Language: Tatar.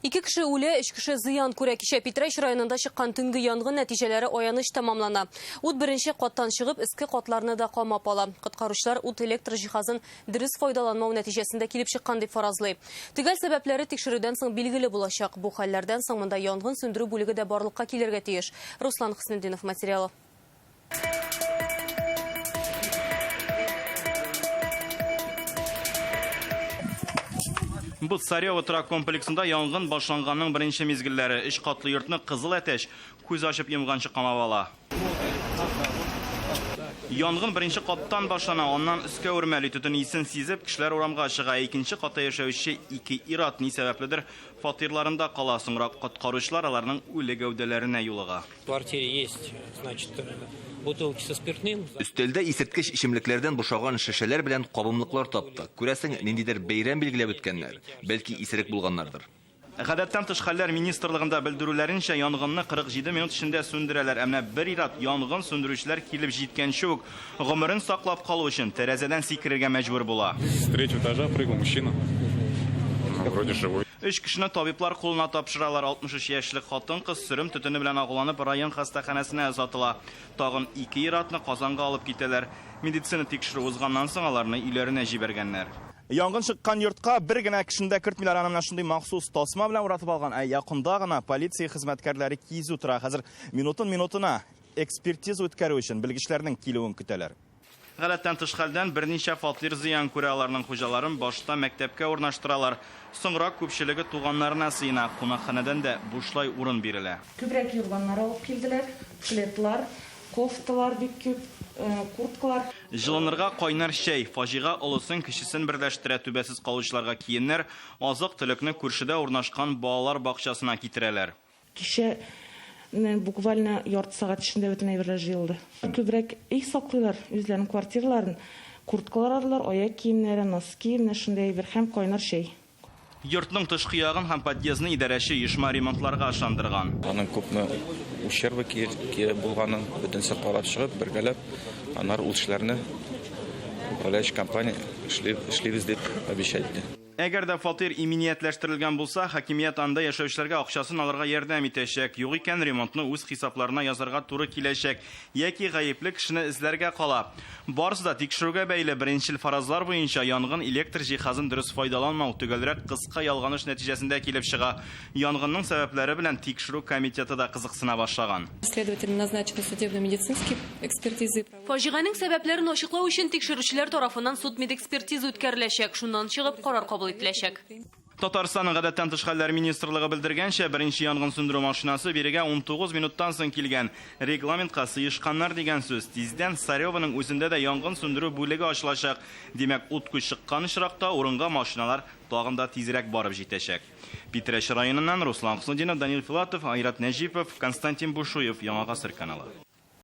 Ике кеше үлә, өч кеше зыян күрә. Кичә Питрәч районында чыккан төнге янгын нәтиҗәләре аяныч тәмамлана. Ут беренче каттан чыгып, өске катларны да камап ала. Коткаручылар ут электр җиһазын дөрес файдаланмау нәтиҗәсендә килеп чыккан дип фаразлый. Төгәл сәбәпләре тикшерүдән соң билгеле булачак. Бу хәлләрдән соң монда янгын сүндерү бүлеге дә барлыкка килергә тиеш. Руслан Хөснетдинов материалы. Бу Царево торак комплексында янгын башланганның беренче мизгелләре. Өч катлы йортны кызыл әтәч күз ачып йомганчы камап ала. Янгын беренче каттан башлана, аннан өскә үрмәли. Төтен исен сизеп, кешеләр урамга чыга. Икенче катта яшәүче ике ир-ат ни сәбәпледер фатирларында кала. Соңрак коткаручылар аларның үле гәүдәләренә юлыга. В квартире есть, значит, бутылки со спиртным. Өстәлдә исерткеч эчемлекләрдән бушаган шешәләр белән кабымлыклар таптык. Күрәсең, ниндидер бәйрәм билгеләп үткәннәр. Бәлки, исерек булганнардыр. Гадәттән тыш хәлләр министрлыгында белдерүләренчә, янгынны 47 минут эчендә сүндерәләр. Ә менә бер ир-ат янгын сүндерүчеләр килеп җиткәнче үк гомерен саклап калу өчен тәрәзәдән сикерергә мәҗбүр була. С третьего этажа прыгал мужчина. Ну, вроде живой. Өч кешене табиблар кулына тапшыралар. 63 яшьлек хатын-кыз сөрем төтене белән агуланып район хастаханәсенә озатыла. Тагын ике ир-атны Казанга алып китәләр. Медицина тикшерү узганнан соң аларны өйләренә җибәргәннәр. Янгын чыккан йортка бер генә кешене дә кертмиләр. Аны менә шундый махсус тасма белән уратып алган. Ә якында гына полиция хезмәткәрләре кизү тора. Хәзер минутын-минутына экспертиза үткәрү өчен белгечләрнең килүен көтәләр. Гадәттән тыш хәлдән берничә фатир зыян күрә, аларның хуҗаларын башта мәктәпкә урнаштыралар. Соңрак күпчелеге туганнарына сыена, кунакханәдән дә бушлай урын бирелә. Күбрәк юрганнар алып килделәр, пледлар, кофталар бик күп, курткалар. Җылынырга кайнар чәй. Фаҗига олысын-кечесен берләштерә, түбәсез калучыларга киемнәр, азык-төлекне күршедә урнашкан балалар бакчасына китерәләр. Кичә менә буквально ярты сәгать эчендә бөтен әйберләр җыелды. Күбрәк өй саклыйлар, үзләренең квартираларын. Курткалар алдылар, аяк киемнәре, носки, менә шундый әйбер һәм кайнар чәй. Йортның тышкы ягын һәм подъездны идарәче оешма ремонтларга ышандырган. Аның күпме ущербы булганын бөтенесе карап чыгып, бергәләп, аннары ул эшләрне управляющая компания эшлибез дип обещать итте. Әгәр дә фатир иминиятләштерелгән булса, хакимият анда яшәүчеләргә акчасын алырга ярдәм итәчәк. Юк икән, ремонтны үз хисапларына язарга туры киләчәк. Яки гаепле кешене эзләргә кала. Барысы да тикшерүгә бәйле. Беренчел фаразлар буенча, янгын электр җиһазын дөрес файдаланмау, төгәлрәк, кыска ялганыш нәтиҗәсендә килеп чыга. Янгынның сәбәпләре белән тикшерү комитеты да кызыксына башлаган. Следователям назначены судебно-медицинские экспертизы. Фаҗиганең сәбәпләрен ачыклау өчен тикшерүчеләр тарафыннан суд-медэкспертиза үткәреләчәк, шуннан чыгып карар кабул ителәчәк. Татарстанның гадәттән тыш хәлләр министрлыгы белдергәнчә, беренче янгын сүндерү машинасы бирегә 19 минуттан соң килгән. Регламентка сыешканнар дигән сүз. Тиздән Царевоның үзендә дә янгын сүндерү бүлеге ачылачак. Димәк, ут-күз чыккан очракта урынга машиналар тагын да тизрәк барып җитәчәк. Питрәч районыннан Руслан Хөснетдинов, Данил Филатов, Айрат Нәҗипов, Константин Бушуев, Яңа Гасыр каналы.